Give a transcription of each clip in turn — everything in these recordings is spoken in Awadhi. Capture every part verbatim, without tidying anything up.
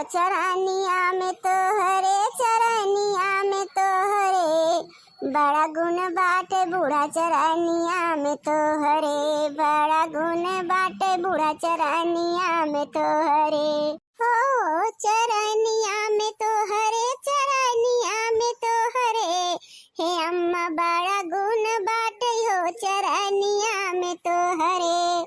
चरनिया में तोहरे, चरनिया में तोहरे, बड़ा गुण बाटे बूढ़ा चरनिया में तोहरे, बड़ा गुण बाटे बूढ़ा चरनिया में तोहरे। हो चरनिया में तोहरे, चरनिया में तोहरे, हे अम्मा बड़ा गुण बाटे हो चरनिया में तोहरे।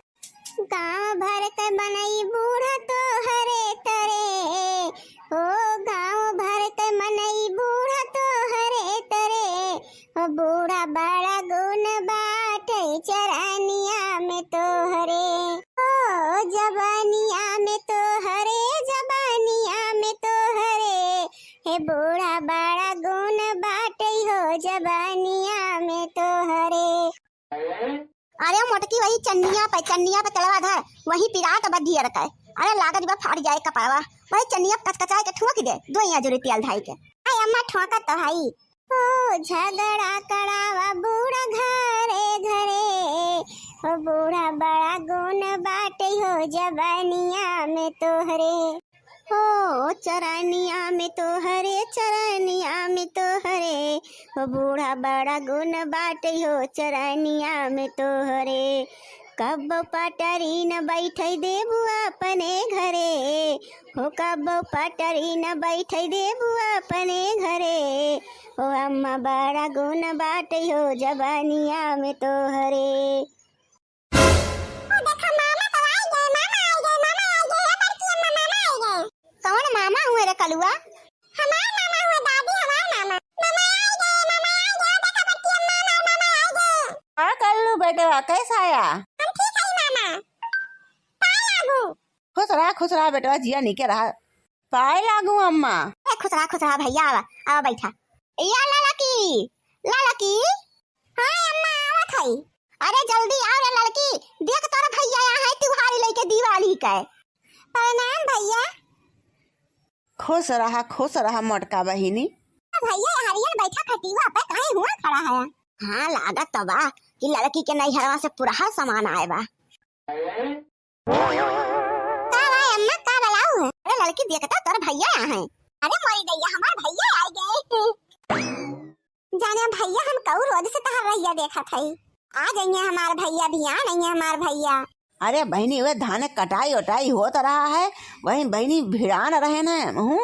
गाँव भर के मनई बूढ़ा तोहरे तरे, हो गाँव भर के मनई बूढ़ा तोहरे तरे, हो बूढ़ा बड़ा गुण बाटे चरनिया में तोहरे। हो जबनिया में तोहरे, जबनिया में तोहरे, हे बूढ़ा बड़ा गुण बाटे हो जबनिया में तोहरे। अरे मोटकी, वही चन्निया पे, चन्निया पे तेलवा धर, वही पिरात बा दियर के। अरे लागत बा फाड़ जाए कपड़वा, वही चन्निया पे कचकचाए के ठोंक दे, दो यहाँ जोरी तेल धाई के। अरे अम्मा ठोंकत तो हई। ओ झगड़ा करावा बूढ़ा घरे घरे, ओ बूढ़ा बड़ा गुण बाटे हो जबनिया में तोहरे। हो चरनिया में तोहरे, चरनिया में तोहरे, हो बूढ़ा बड़ा गुण बाटे हो चरनिया में तोहरे। कब पटरी न बैठे देबू अपने घरे, हो कब पटरी न बैठे देबू अपने घरे, हो अम्मा बड़ा गुण बाटे हो जबनिया में तोहरे। ओ देखा, मामा तो आई गए, मामा आई गए, मामा आई गए, हे बड़की अम्मा, मामा आई गए। कौन मामा हुए रे कलुआ? हमार मामा हुए दादी, हमार मामा। मामा आई गए, मामा आई गए, ओ देखा बड़की अम्मा, हमार मामा आई गए। का कल्लू बेटवा, कैसा आया? हम ठीक है मामा। पाए लागू। खुश रहा, खुश रहा बेटवा, जिया नीके रहा। पाए लागू अम्मा। ए, खुश रहा, खुश रहा भैया, आवा, आवा बैठा। या ललकी, ललकी। हाँ अम्मा, आवत हई। अरे जल्दी आओ रे ललकी, देख तोर भैया आए हैं तिवारी लेके दिवाली के। प्रणाम भैया। खुश रहा, खुश रहा मोटका बहिनी। भैया, यहाँ रियल बैठा खटिया पे, काहे हुआ खड़ा है? हाँ, लागत तो बा कि ललकी के नैहरवा से पुरहा सामान आए बा। का बा अम्मा, का बलाऊ है? अरे ललकी, देखता तोर भैया यहाँ है। अरे मोरी दैया, हमार भैया आ गए। जाने भैया, हम कऊ रोज से तहार रहिया देखत हई। आ जाइए हमार भैया, भी आ जाइए हमार भैया। अरे बहिनी, वे धान कटाई उटाई होत रहा है, वही बहिनी भिड़ान रहे न हूँ।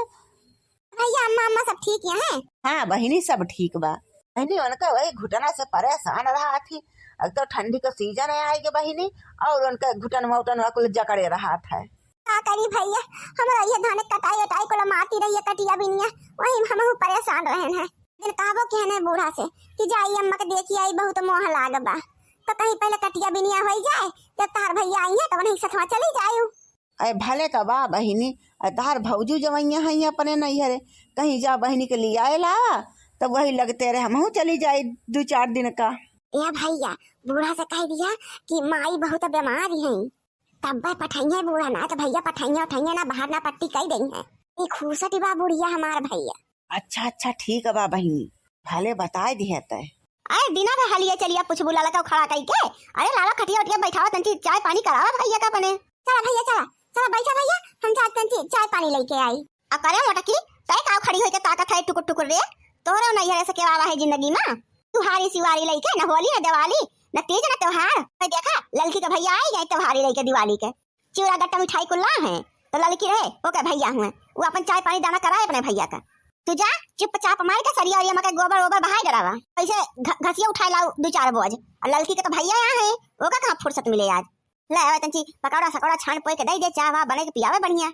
भैया, अम्मा, अम्मा सब ठीक यहाँ है? हाँ बहिनी, सब ठीक बा। बहिनी, उनका वही घुटना से परेशान रहा थी। अब तो ठंडी का सीजन है आई के बहिनी, और उनका घुटनवा उटनवा कुल जकड़े रहा था। का करी भैया, हमरा ये धान कटाई उटाई कुल मारती रही है कटिया बिनिया, वही हम परेशान रहन है। दिन कहबो के हने बूढ़ा से कि जाई अम्मा के देखी आई, बहुत मोह लाग बा। तो कहीं पहले कटिया बिनिया होई जाए, जब तहार भैया आई है तब नहीं सथवा चली जायू। अरे भले तो बा बहिनी, अरे तहार भौजू जवैया हैं अपने नैहरे, कहीं जा बहिनी के लियाए लावा, तब वही लगते रहे हमहू चली जाई दो चार दिन का। ए भैया, बूढ़ा से कह दिया कि माई बहुत बीमार हैं, तब पठाइए बूढ़ा, ना तो भैया पठाइए उठाइए ना, बाहर ना पट्टी कई देइहैं। ई खूसटी बा बुढ़िया हमार भैया। अच्छा अच्छा, ठीक बा बहिनी, भले बताए दिहे तय। अरे दीना बे, हलिया चलिया पूछबू ललका खड़ा कई के। अरे लावा खटिया उटिया बैठावा, तंची चाय पानी करावा भैया का अपने। चला भैया, चला, चला बैठा भैया, हम जात तंची चाय पानी लेके आई। आ करे मोटकी, तय काव खड़ी होइके ताकत है टुकुर टुकुर रे? तोहरे नैहरे से केवा आवा है जिंदगी में? तुहारी सिवारी लइके, न होली, न दिवाली, न तीज, न त्योहार। भाई देखा, ललकी के भैया आई गए त्योहारी लइके, दिवाली के। चिवड़ा गट्टा मिठाई कुल ला है, तो ललकी रहे, ओके भैया हुए, वो अपन चाय पानी दाना कराए अपने भैया का। तू जा, चुपचाप मार के सरिया ओरिया मके गोबर ओबर बहाए डरावा। ऐसे घ-, घसिया उठाए लाऊ दो चार बोझ। और ललकी के तो भैया यहाँ है, ओका कहाँ फुर्सत मिले आज। ले आवे तंची पकौड़ा सकौड़ा छान पोए के दे दे, चाह वाह बने के पियावे बढ़िया।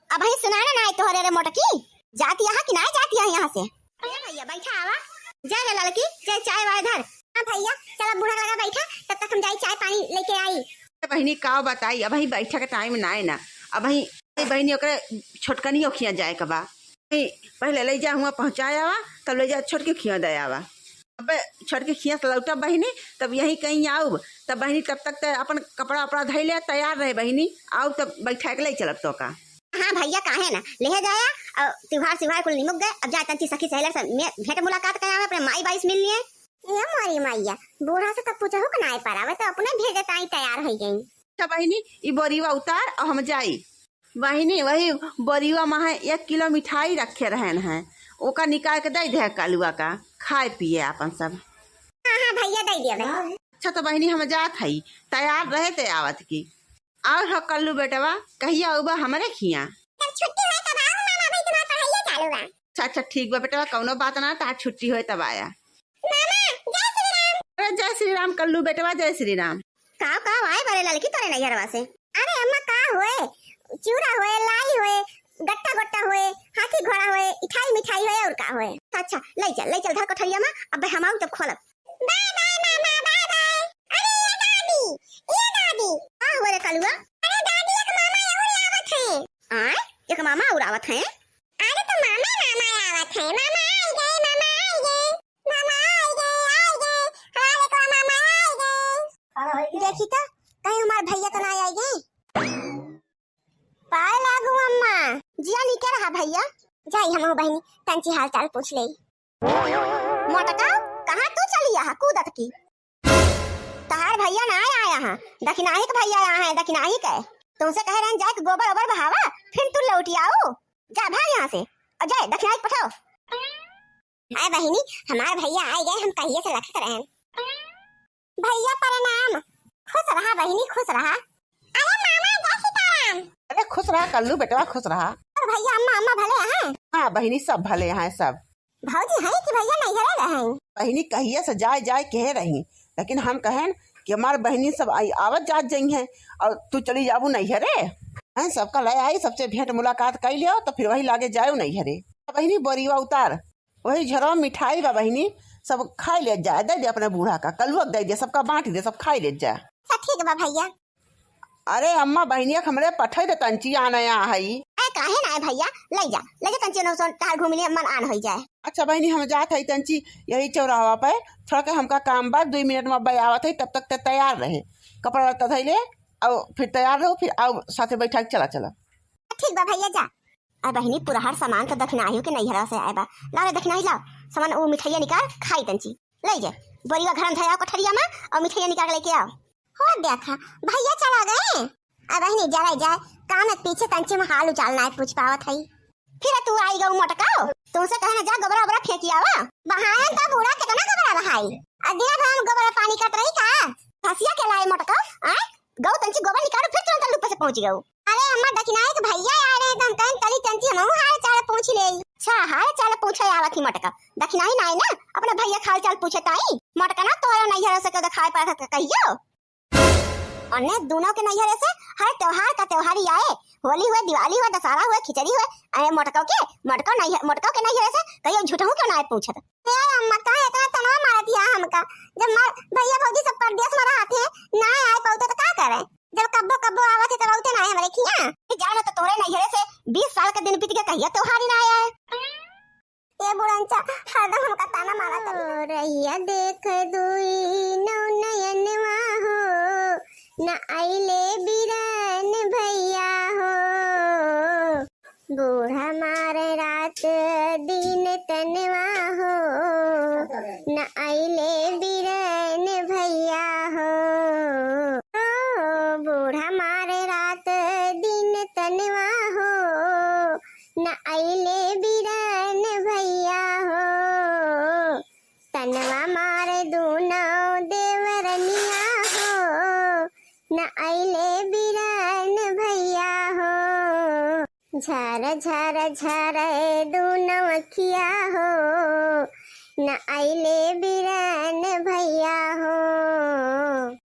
अबहीं सुनाना ना आए तोहरे रे मोटकी, जाती यहाँ कि ना जाती है यहाँ से? अरे भैया बैठा आवा। जा रे ललकी, जा चाय वाय धर। हाँ भैया, चला बूढ़ा लगा बैठा, तब तक हम जाई चाय पानी लेके आई। अरे बहिनी का बताई, अबहीं बैठे के टाइम ना है ना। अबहीं बहिनी ओकरे छोटकनी ओखिया जाए के बा। पहले ले जा हुआ पहुँचाए आवा, तब ले जा छोटकी खिया दे आवा। अबे छोटकी खिया से लौटा बहिनी, तब यहीं कहीं आऊब। तब बहिनी तब तक ते अपन कपड़ा उपड़ा धई ले, तैयार रहे बहिनी, आऊ तब बैठा के ले चलब तो का। हाँ भैया, काहे ना, ले जाया। और त्योहार सिवार कुल निमुक गए, अब जा तंची सखी सहेलर से मे-, भेंट मुलाकात करावे, अपने माई बाई से मिल लिए। ए मोरी मैया, बूढ़ा से तो पूछहु के नाय पारावे, तो अपने भेजे ताई तैयार हो गई। अच्छा बहिनी, ई बोरीवा उतार और हम जाई। बहिनी, वही बोरिवा मा है, एक किलो मिठाई रखे रहन है, ओका निकाल के दइ दे कलुआ का, खाए पिए आपन सब। हाँ, हाँ भइया, दइ दिया बे। अच्छा तो बहिनी, हम जात हई, तैयार रहे ते आवत की। और हो कल्लू बेटवा, कहिया अउबा हमरे खिया? जब छुट्टी होए तब आओ मामा, अभी तुम्हार पढ़ाइया चालू बा। अच्छा, अच्छा, ठीक बा बेटवा, कउनो बात ना, तहार छुट्टी होए तब आया। मामा, जय श्री राम। अरे जय श्री राम कल्लू बेटवा, जय श्री राम। का, का आए बरे ललकी तोरे नैहरवा से? अरे अम्मा, का होए, चिउरा होए, लाई होए, गट्टा गोट्टा होए, हाथी घोड़ा होए, इठाई मिठाई होए, और का होए? अच्छा, लइ चल, लइ चल, धर कोठरिया मा, अबे हम आउ तब खोलब। बाय बाय मामा, बाय बाय। अरे ये दादी, ये दादी। का हुआ रे कलुआ? अरे दादी, एक मामा और आवत हैं। आय, एक मामा और आवत हैं? अरे तो मामा, मामा आवत हैं, मामा आइ गए, मामा आइ गए, मामा आइ गए, आइ गए, हमारे को मामा आइ गए। देखी तो, कहीं हमार भइया तो ना आइ गए। पाए लागू अम्मा। जिया निके रहा भइया। जाई हम बहिनी, तंची हाल चाल पूछ लेई। मोटका, कहाँ तू चली आहा कूदत की? तहार भइया ना आया, आया हाँ, दखिनाही के भइया आया है, दखिनाही के। तुमसे कहे रहन जाए कि गोबर ओबर बहावा, फिर तू लौटी आऊ। जा भाग यहाँ से, और जाए दखिनाही के पठाओ। हाय बहिनी, हमार भइया आइ गए, हम कहिए से लखत रहन। भइया प्रणाम। खुश रहा बहिनी, खुश रहा। अरे मामा, जय सीताराम। अरे खुश रहा कल्लू बेटवा, खुश रहा। और भइया, अम्मा, अम्मा भले हैं? हाँ बहिनी, सब भले हैं सब। भौजी हैं कि भइया नैहरे गए हैं? बहिनी कहिए से जाए जाए कहे रही, लेकिन हम कहेन कि हमार बहिनी सब आई, आवत जात जइहैं और तू चली जाबू नैहरे। हैं, सबका ले आई, सबसे भेंट मुलाकात कइ लियो तो फिर वही लागे जाओ नैहरे। बहिनी बोरिवा उतार, वही झरवा मिठाई बा बहिनी, सब खाइ लेत जा, दइ दे अपने बूढ़ा का, कलुआ के दइ दे, सबका बाँट दे, सब खाइ लेत जा। अच्छा ठीक बा भइया। अरे अम्मा, बहिनिया के हमरे पठइ दे तंची, आन आया हई। अरे काहे ना है भइया, लइ जा, लइ जा तंची, नौ सौ तार घूम लिए, मन आन होइ जाए। अच्छा बहिनी, हम जात हई तंची, यही चौराहा पे, थोड़ा के हमका काम बा, दुइ मिनट मा अब्बे आवत हई, तब तक ते तैयार रहे, कपड़ा लत्ता धइ ले, और फिर तैयार रहो, फिर आओ साथे बैठा के चला चला। ठीक बा भइया, जा। अरे बहिनी, पुरहर सामान तो दखिनाही के नैहरा से आए बा। लाओ रे दखिनाही, लाओ। सामान, वो मिठाइया निकाल, खाई तंची। लइ जाए, बोरिया घर में धयाओ कोठरिया मा, और मिठाइया निकाल के लेके आओ। हो देखा, भइया चला गए। अरे बहिनी, जरा जाए, काम एक पीछे तंची मा हाल उचाल ना पूछ पावत हई। फिर तू आई गऊ मोटकाओ, तुमसे कहे ना जा गोबरा ओबरा फेंकी आवा। बहायन तो बूढ़ा कितना गोबरा बहाई। आ दिना भर हम गोबरा पानी करत रही का? हंसिया के लाए मोटकाओ, आए? गऊ तंची गोबर निकालो, फिर तुरंत लुप्पे से पहुंच गऊ। अरे अम्मा, दखिनाही के भइया आ रहे, तो हम कहेन चली तंची हमहू हाल चाल पूछ लेई। अच्छा, हाल चाल पूछे आवत ही मोटका। दखिनाही ना आई ना, अपने भइया के हाल चाल पूछे ताई। मोटका ना तोहरे नैहर से केहू देखाए पड़त है कहियो। अन्ने दोनों के नैहरे से हर त्योहार का त्योहारी आए, होली हुए, दिवाली हुए, दशहरा हुए, खिचड़ी हुए, अरे मोटको के, मोटको नैहर, मोटको के नैहरे से कहियो झूठहू क्यों ना आए पूछत। ए अम्मा, काहे इतना तनवा मारत हिया हमका? जब मार भइया भौजी सब परदेस मा रहत हैं, ना आए पउते तो का करे? जब कब्बो कब्बो आवत है तब अउते ना है हमरे खिया। ए, जानो तो तोरे नैहरे से बीस साल के दिन बीत गए, कहिया त्योहारी ना आया है। ए बुढ़नचा, हरदम हमका ताना मारत है। ओ रहिया देख दुई नौ नयनवा हो, न आइले बिरन भइया हो। बूढ़ा मारे रात दिन तनवा हो, न आइले बिरन भइया हो। ओ, बूढ़ा मारे रात दिन तनवा हो, न आइले बिरन भइया हो। तनवा मारे दूनो देवरनिया हो, न आइले बिरन भइया हो। झर झर झर दूनो अखिया हो, न आइले बिरन भइया हो।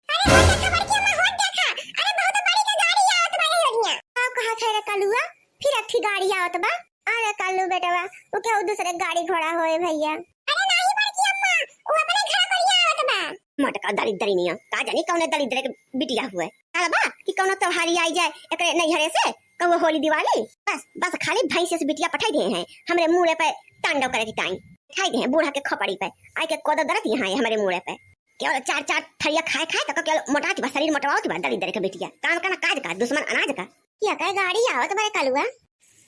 अरे हो देखा बड़की अम्मा, हो देखा, अरे बहुत बड़ी के गाड़ी आवत बा ये ओरिया। का कहा थे रे कलुआ, फिर अथी गाड़ी आवत बा। अरे कल्लू बेटवा, उ केहू दूसरे गाड़ी घोड़ा होए भइया। अरे नाही बड़की अम्मा, उ अपने घर पर ही आवत बा। मोटका दरिद्री निया, का जानी कौने दरिद्र के बिटिया हुए। कहल बा कि कौनो त्योहारी आई जाए एकरे नैहरे से, कहू होली दिवाली, बस, बस खाली भैंस से बिटिया पठाई दे हैं हमरे मूड़े पे तांडव करे के ताई। पठाई दे हैं बूढ़ा के खोपड़ी पे, आई के कोदो दरत यहाँ है हमरे मूड़े पे। केवल चार चार थरिया खाए खाए तो केवल मोटात बा, शरीर मोटवावत बा दरिद्र के बिटिया। काम का ना काज का, दुश्मन अनाज का। किया कहे गाड़ी आवत बा रे कालुआ?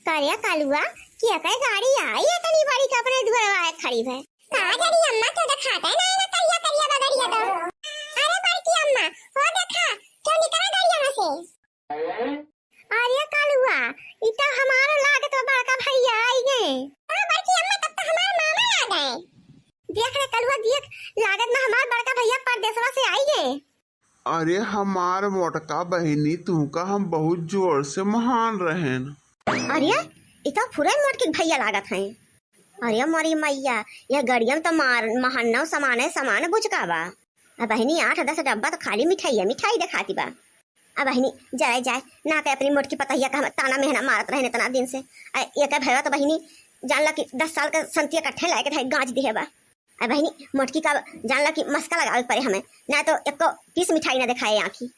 का रे कालुआ, किया कहे गाड़ी आई है तनी बड़ी के अपने दुआरवा आए खड़ी भे? का जानी अम्मा, तो देखाते ना है ना करिया करिया बगरिया तो। अरे बड़की अम्मा, हो देखा, क्यों निकला गाड़िया में से? अरे कलुआ, ई तो हमारो लागत बा बड़का भैया आई गए। हाँ बड़की अम्मा, तब तो हमार मामा आ गए। देख रे कलुआ, देख, लागत ना हमार बड़का भैया परदेसवा से आई गए। अरे हमार मोटका बहिनी, तुमका हम बहुत जोर से महान रहेन। अरे, ई तो फुरन मोटकी भैया लागत हैं। अरे मोरी मैया, यह गड़िया में तो मार, महन्ना सामान है, सामान बुझका बा। अब बहिनी, आठ दस डब्बा तो खाली मिठाई है, मिठाई देखाती बा। अब बहिनी, जाए जाए, ना के अपनी मोटकी पतहिया का हम ताना मेहना मारत रहे इतना दिन से। आ, ये का भैया तो बहिनी, जान ला कि दस साल का संतिया कट्ठे लाए के धाई गांज दिहे बा। अब बहिनी, मोटकी का जान ला कि मस्का लगावे के पड़े हमें, ना तो एको पीस मिठाई ना दिखाए आँखी।